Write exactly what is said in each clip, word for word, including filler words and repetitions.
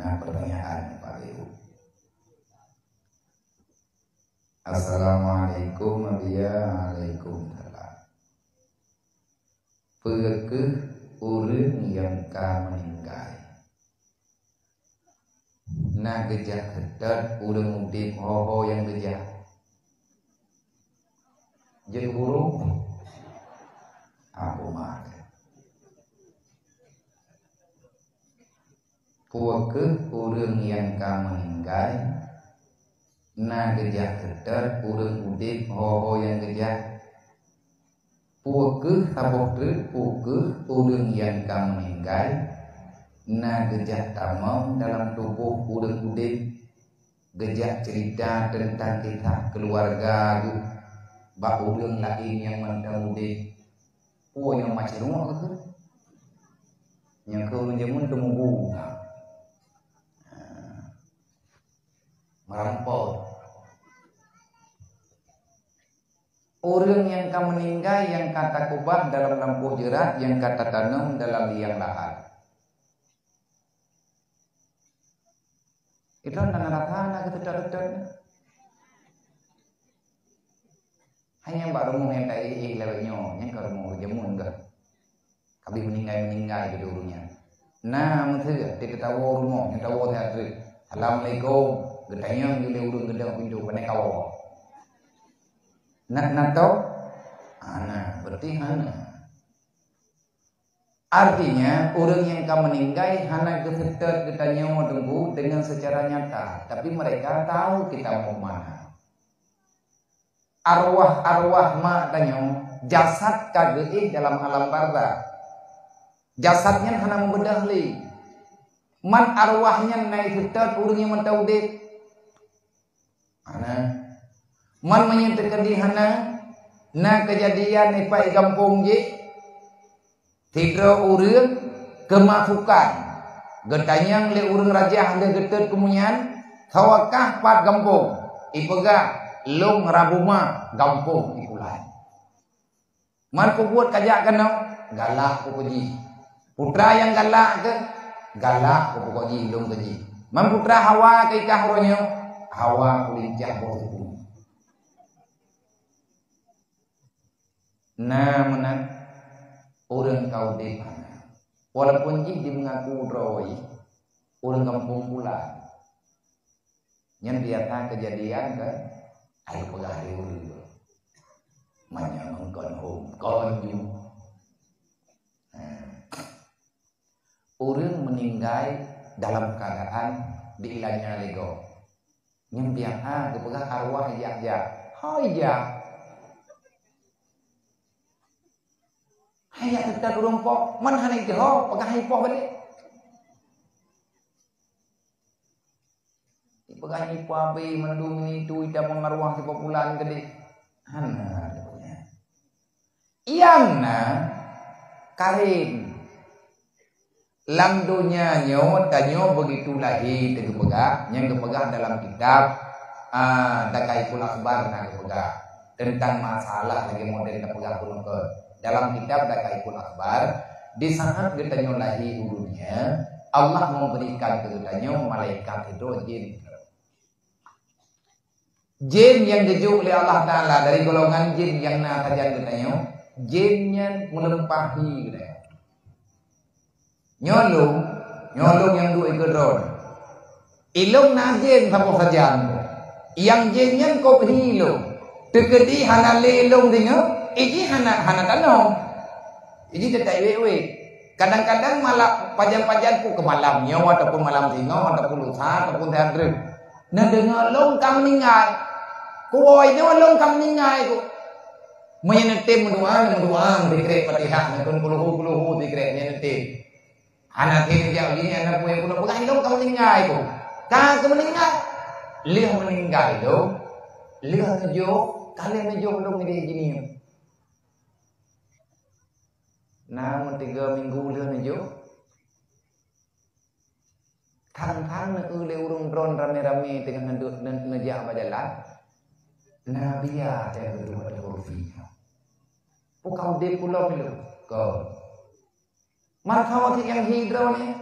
Nah, pertanyaan Pak Ibu. Assalamualaikum, Abiya. Waalaikumsalam. Peu kheueh ureuëng nyang ka meuninggai? Na geujak seutôt ureuëng udeb ho-ho nyang geujak? Jeuet guru? Aku mah. Peu kheueh ureuëng nyang ka meuninggai? Na geujak seutôt ureuëng udeb ho-ho nyang geujak? Peu kheueh saboh treuk, peu kheueh ureuëng nyang ka meuninggai? Na geujak tamong dalam tuboh ureuëng udeb, geujak ceurita teuntang kisah keuluwarga geuh bak ureuëng laén nyang mantong udeb. Peue nyang macam rumoh keuh? Nyang keu ureuëng jameun teumubu. Merampok. Ureuëng nyang ka meuninggai nyang ka takubah dalam lampôh jeurat nyang ka tatanom dalam liang lahat. Itu na rasa na keuteutôt-teutôt. Hanya bak rumoh nyang taéh-éh lawét nyoe, nyang ka rumoh jameun gah. Ka abéh meuninggai-meuninggai geuh ureuëng nyan. Na meuseu, di teutawoe rumoh, nyang tawoe siat treuk. "Assalamualaikum." Geutanyong lé ureuëng geudong pintoe, "Pane kawoe?" Na, na tho? Hana, berarti hana. Artinya, ureuëng nyang ka meuninggai hana geuseutôt geutanyoe teungku dengan secara nyata, tapi mereka tahu kita mau ke mana. Arwah-arwah mak tanyoe, jasad ka geuéh dalam alam barzakh. Jasad nyan hana meubeudôh lé. Man arwah nyan na iseutôt ureuëng nyang mantong udeb? Hana. Man meunyoe teukeudi hana, na keujadian ipat gampông jih, sidroe ureuëng keumasukan, geutanyong lé ureuëng rajah lheueh geutot keumunyan, "Soe kah pat gampông?" Ipeugah, "Lôn Rabuma, gampông ipulan." Man peubuet kajak keunoe, galak peupuji. Putra nyang galak keuh, galak peupuji lôn keuji. Man putra hawa keu ikah uroe nyoe, hawa kulincah boh teupeu. Na meunan ureuëng ka udeb hana. Walaupun jih jimeungaku droe ureuëng gampông pulan. Nyan biasa keujadian kan? Ayo peugah di ureuëng. Manyang kon hom, kon ju. Nah. Ureuëng meuninggai dalam keuadaan diilanya lé gob. Nyan biasa geupeugah arwah jak-jak. Hai jak. Hai jak teutat ureuëng po, man hana jiteuho, peugah hai po balek. Ipeugah nyoe pabe mandum ngitu ita meungarwah sipapulan keudeh. Hana, nyang na karen. Lam donya nyoe tanyoe begitu lahé teugeupeugah, nyang geupeugah dalam kitab, ah, Daqaiqul Akhbar na geupeugah. Teuntang masalah lagée model tapeugah keunoe dalam kitab Daqaiqul Akhbar, di saat geutanyoe lahé u dunia, Allah memberikan keu geutanyoe malaikat sidroe jin. Jin nyang geujok lé Allah Taala dari golongan jin nyang na sajan geutanyoe, jin nyan meuleumpahi geutanyoe. Nyoe lôn, nyoe lôn nyang duek ikeue droe. Ilôn na jén saboh sajan. Nyang jén nyan kop hi lôn. Teukeudi hana lé lôn deungoe, iji hana, hana tanom. Iji teutap wék-wék. Kadang-kadang malam pajan-pajan pun ke malam nyoe ataupun malam singoh ataupun lusa ataupun siang treuk. Na deungoe lôn ka meuninggai. Kuwoe nyoe lôn ka meuninggai ku. Meunyoe neutem meudoa, meudoa, meusikrek Fatihah, neukheun kulhu, kulhu, sikrek nyan neutem. Hana tem jak lé, hana peue, peue, peugah ilôn ka meuninggai ku. Ka keu meuninggai. Lheueh meuninggai lôn, lheueh neujok, ka lheueh neujok lôn idéh jinie. Na meuteugah minggu lheueh neujok. Thang-thang neueu lé ureuëng droen ramé-ramé teungoh neudok ne-, neujak bak jalan. Na biya teuh geuduek ateueh kursi. Peue ka udeb kulom ilôn? Kon. Man saboh cit nyang hi droeneuh.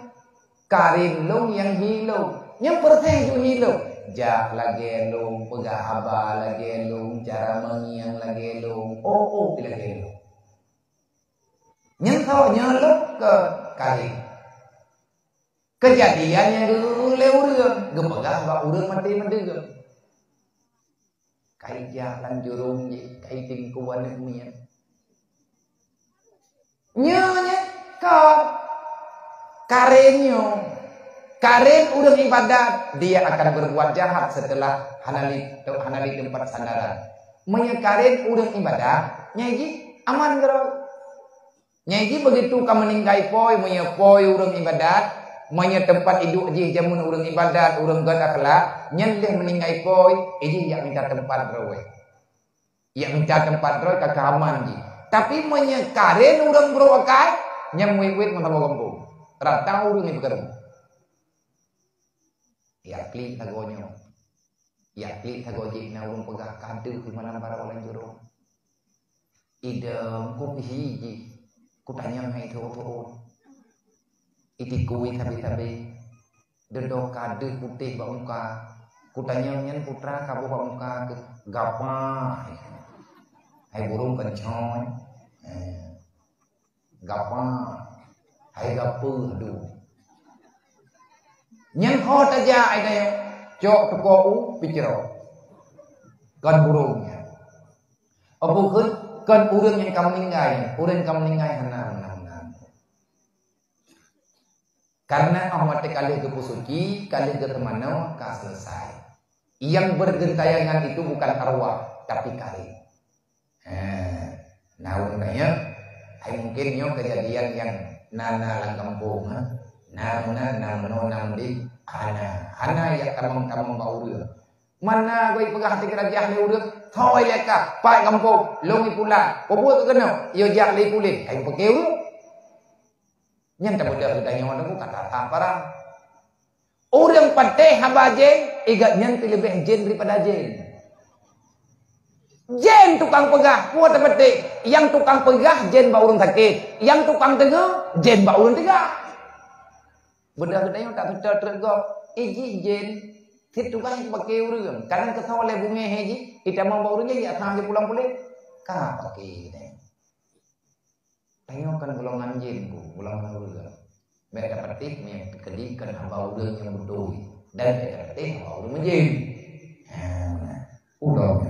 Karin lôn nyang hi lôn. Nyang peureséh ju hi lôn. Jak lagée lôn, peugah haba lagée lôn, cara meungieng lagée lôn. Oh, oh, pi lagée lôn. Nyan tho nyoe lôn keu karin. Keujadian nyang geuyue lé ureuëng, geupeugah bak ureuëng maté meudeuh. Kai jak lam jurông jih, kai tingku aneuëk miet. Nyoe nyan ka karen nyoe. Karen ureuëng ibadat, dia akan berbuat jahat setelah hana li, hana li teumpat sandaran. Meunyoe karen ureuëng ibadat, nyai jih aman keudroe. Nyai jih begitu ka meuninggai poi, meunyoe poi ureuëng ibadat, meunyoe teumpat iduek jih jameun ureuëng ibadat, ureuëng gét akhlak, nyan lheueh meuninggai poi, ijih jak mita teumpat droe. Jak mita teumpat droe ka keuaman jih. Tapi meunyoe karen ureuëng brok akai, nyan muet-muet meusaboh gampông. Rata ureuëng ipeukaru. Jak klik sagoe nyoe. Jak klik sagoe jih na ureuëng peugah ka deuh di malam baroe lam jurông. Idong ku pihi jih, kutanyong hai tho-tho. Itikui sabe-sabe, deundoe ka deuh putéh bak muka. Kutanyong nyan putra kaboh bak muka keu gapa. Hai burông keuncon. Eh. Gapa? Hai gapeue, aduh. Nyang ho tajak ai dayong, cok teuko u picro. Kon burông nyan. Apa kheun? Kon ureuëng nyang ka meuninggai, ureuëng ka meuninggai hana meunan-meunan. Karena oh watée ka lheueh geupeusuci, ka lheueh geuteumanoe, ka selesai. Yang bergentayangan itu bukan arwah, tapi karen. Ha, na ureuëng tanya, hai mungkin nyoe keujadian nyang na-na lam gampông, ha? Na meunan, na meunoe, na meudeh, hana, hana jak tamong-tamong bak ureuëng. Mana goi peugah hati keurajah lé ureuëng, thoi lé ka, pai gampông, lông ipulang, peue buet keu keunoe, yo jak lé puléh, hai peuke ureuëng. Nyan tabeudôh geutanyoe nyoe ka that-that parang. Ureuëng patéh haba jén, igat nyan pih leubeh jén daripada jén. Jén tukang peugah, peue tapatéh? Nyang tukang peugah jén bak ureuëng sakét, nyang tukang deungoe jén bak ureuëng teuga. Beudôh geutanyoe tak peucok treuk gob, ijih jén, sit tukang pake ureuëng. Kadang keutho lé bungéh jih, itamong bak ureuëng jih, asa jih pulang puléh. Ka pake geutanyoe. Tanyoe kan golongan jén ku, golongan ureuëng. Bék tapatéh nyang teukeudi kan haba ureuëng nyang beutôi, dan bék tapatéh haba ureuëng meujén. Ha, meunan. Ulôn